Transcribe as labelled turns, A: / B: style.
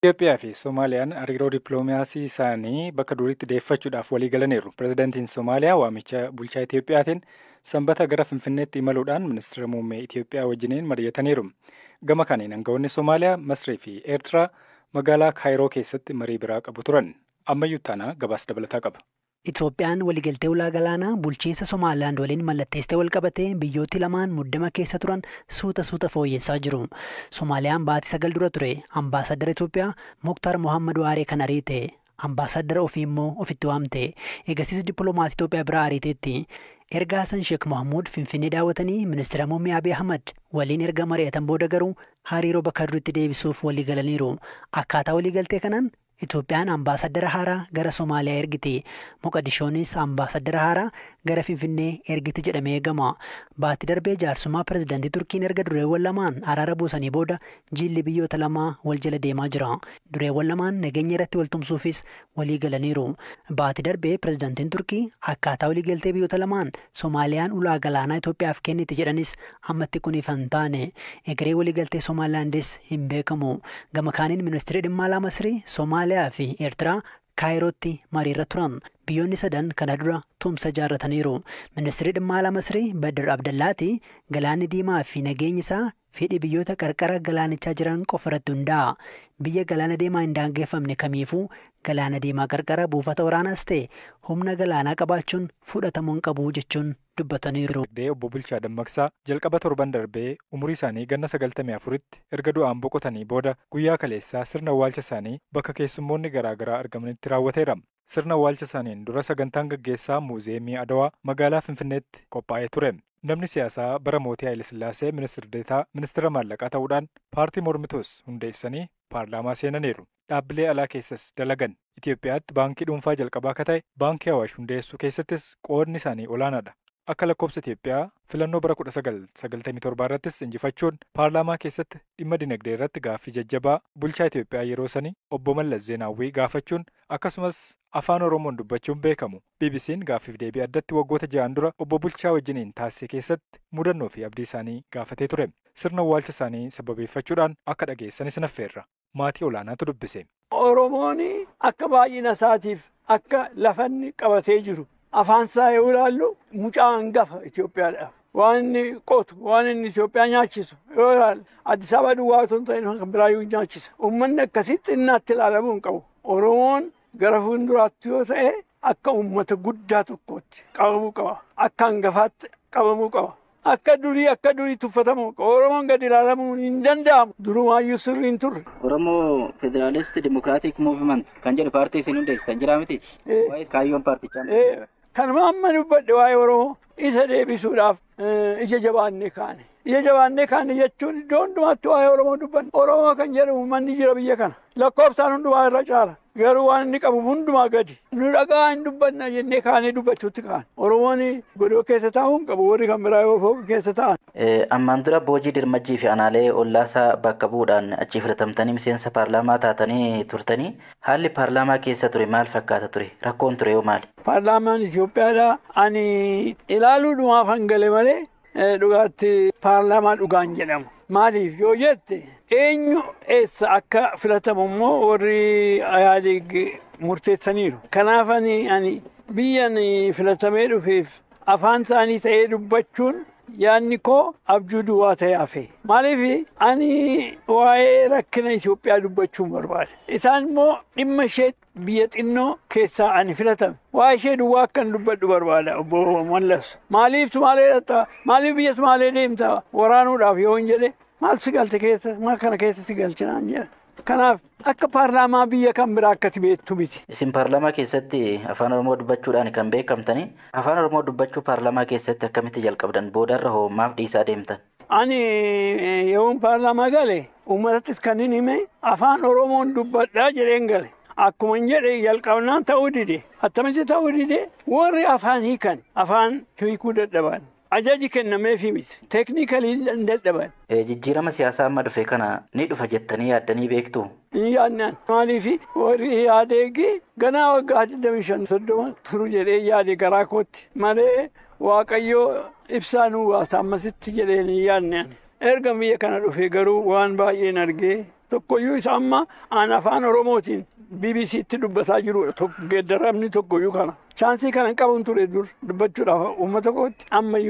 A: Itoophiyaa fi Soomaaliyaan hariiroo dippiloomaasii isaanii bakka duriitti deeffachuudhaaf walii galaniiru. Pireezidaantiin Soomaaliyaa waamicha bulchaa Itoophiyaatiin Sanbata gara Finfinneetti imaluudhaan ministeera muummee Itoophiyaa wajjiniin mari'ataniiru. Gama kanaan aangawoonni Soomaaliyaa, Masrii fi Eertiraa magaalaa Kaayiroo keessatti marii biraa qabu turan. Ammayyuu taanaa gabaasa dabalataa qaba.
B: Itoophiyaan waliigaltee ulaa galaanaa bulchiinsa Somaalilaand waliin mallatteessitee walqabatee biyyooti lamaan muddama keessa turan suuta suuta fooyyessaa jiru. Somaaliyaan baatii 9 dura ture ambaasaddara Itoophiyaa Muktaar Mohammad Waaree kan ariite. Ambaasaddara ofii immoo ofitti waamte. Eegasiis dippiloomaasii Itoophiyaa biraa ariiteetti. Erga Hasan Sheekh Mohaamud Finfinnee daawwatanii ministeera muummee Abiy Ahmad waliin erga mari'atan booda garuu hariiroo bakka duriitti deebisuuf walii galaniiru. Akkaataa waliigaltee kanaan Itoophiyaan ambaasaddara haaraa gara Somaaliyaa ergiti. Moqadishoonis ambaasaddara haaraa gara Finfinnee ergiti jedhamee eegama. Baatii darbee jaarsummaa pireezidaantii Turkiin erga dureewwan lamaan araara buusanii booda jilli biyyoota lamaa wal jala deemaa jira. Dureewwan lamaan nageenya irratti wal tumsuufis walii galaniiru. Baatii darbee pireezidaantiin Turkii akkaataa waliigaltee biyyoota lamaan Somaaliyaan ulaa galaanaa Itoophiyaaf kenniti jedhanis ammatti kun ifa hin taane. Egeree waliigaltee Somaalilaandis hin beekamu. Gama kaaniin ministeerri dhimma alaa Masrii, Somaaliyaa fi Eertiraa Kaayirootti mariirra turan. Biyyoonni sadan kana dura tumsa ijaarrataniiru. Ministeerri dhimma alaa Masrii Badr Abdallaati galaanni diimaa fi nageenyi isaa fedhii biyyoota qarqara galaanichaa jiran qofa irratti hundaa'a. Biyya galaana diimaa hin daangeffamne kamiifuu galaana diimaa qarqara buufata waraanaas ta'e humna galaanaa qabaachuun fudhatamuu hin qabu jechuun dubbataniiru.
A: Obbo Bulchaa Dammaqsaa jalqaba torban darbee umurii isaanii ganna 94tti erga du'aan boqotanii booda guyyaa kaleessaa sirna awwaalcha isaanii bakka keessummoonni garaagaraa argamanitti raawwateera. Sirna awwaalcha isaaniin dura sagantaan gaggeessaa Muuziyeemii Adawaa magaalaa Finfinneetti qophaa'ee ture. Namni siyaasaa bara mootii Haayile Sillaasee ministeera deetaa ministeera maallaqaa ta'uudhaan paartii mormituus hundeessanii paarlaamaa seenaniiru. Dhaabbilee alaa keessas dalagan. Itoophiyaatti baankii dhuunfaa jalqabaa akka ta'e Baankii Awaash hundeessuu keessattis qoodni isaanii olaanaadha. Akka lakkoofsa Itoophiyaa filannoo bara 1997 irrattis injifachuun paarlaamaa keessatti dhimma dinagdee irratti gaaffii jajjabaa bulchaa Itoophiyaa yeroo sanii obbo Mallas Zeenaawwii gaafachuun akkasumas afaan Oromoon dubbachuun beekamu. BBC'n gaaffiif deebii addatti waggoota 6 dura obbo Bulchaa wajjiniin taasise keessatti mudannoo fi abdii isaanii gaafatee ture. Sirna awwaalcha isaanii sababeeffachuudhaan akka dhageessanis naffeerra. Maatii olaanaatu dubbise.
C: Oromoon akka baay'ina isaatiif akka lafanni qabatee jiru afaan isaa yoo ilaallu mucaa hangafa Itoophiyaadhaaf. Waan inni qotu, waan inni Itoophiyaa nyaachisu yoo ilaalle Addis Ababa duwwaa otoo hin ta'in kan biraayyuu nyaachisa. Uummanni akkasitti xinnaatti ilaalamuu hin qabu. Oromoon gara fuulduraatti yoo ta'e akka uummata guddaa tokkootti qabamuu qaba. Akka hangafaatti qabamuu qaba. Akka durii tuffatamuu qaba. Oromoon gadi ilaalamuun hin danda'amu. Durumaayyuu sirrii hin turre.
D: Oromoo Federalist Democratic Movement kan jedhu paartii isin hundeessitan jira miti? Waa'ee kaayyoon paartichaa.
C: Kanuma amma dubbadhe waa'ee Oromoo isa deebisuudhaaf ija jabaannee kaane. Ija jabaannee kaane jechuun iddoo hundumaatti waa'ee Oromoo dubbanne. Oromoo kan jedhamu uummanni jira biyya kana. Lakkoofsaan hundumaa irra caala. Garuu waan inni qabu hundumaa gadi. Nu dhagaa hin dubbanna jennee kaanee dubbachuutti kaane. Oromoon godoo keessa taa'uu hin qabu, warri kan biraa yoo fooqi keessa taa'an.
D: Ammaan dura Boojii Dirmajjii fi aanaalee ollaasaa bakka bu'uudhaan achii filatamtanii miseensa paarlaamaa taatanii turtanii, haalli paarlaamaa keessa ture maal fakkaata ture? Rakkoon ture yoo maali?
C: Paarlaamaan Itoophiyaadhaa ani ilaaluudhumaaf hangale malee dhugaatti paarlaamaa dhugaan jedhamu. Maaliif yoo jette, eenyu eessa akka filatamu immoo warri Ihaadeeg murteessaniiru. Kanaaf ani biyyan filatamee dhufeef afaan isaanii ta'ee dubbachuun yaadni koo abjuu duwwaa ta'ee hafe. Maaliif, ani waa'ee rakkina Itoophiyaa dubbachuun barbaada. Isaan immoo dhimma ishee biyya xinnoo keessaa ani filatame. Waa'ee ishee duwwaa akkan dubbadhu barbaada obbo Mallas. Maaliif Sumaalee dhaqxa? Maaliif biyya Sumaalee deemta? Waraanuudhaaf yoo hin jedhe, maal si galte keessa? Maal kana keessa si galchinaan jedha. Kanaaf akka paarlaamaa biyya kan biraa akkati beektu miti.
D: Isin paarlaamaa keessatti afaan Oromoo dubbachuudhaan kan beekamtanii, afaan Oromoo dubbachuu paarlaamaa keessatti akkamitti jalqabdan? Boodarra hoo maaf dhiisaa deemtan?
C: Ani yeroon paarlaamaa gale uummatattis kan hin hime afaan Oromoon dubbadhaa jedheen gale. Akkuma hin jedhe jalqabnaan ta'uu dide. Attamitti ta'uu dide? Warri afaan hiikan afaan hiikuu dadhaban. Ajaji kennameefii miti. Technically dadhaban.
D: Jijjiirama siyaasaa amma dhufe kana ni dhufa jettanii yaaddanii beektu?
C: Hin yaadnaan. Maaliif, warri Ihaadeegi ganaa waggaa 25 30 turu jedhee yaade garaa kootti malee Waaqayyoo ibsaa nuu baasa ammasitti jedhee hin yaadne. Erga biyya kana dhufe garuu waan baay'een argee Tokkoyyuu isa amma aan afaan Oromootiin BBCtti dubbataa jirudha. Geeddaramni tokkoyyuu kana. Chance kana hin qabuun ture dur dubbachuudhaaf uummata kootti ammayyuu.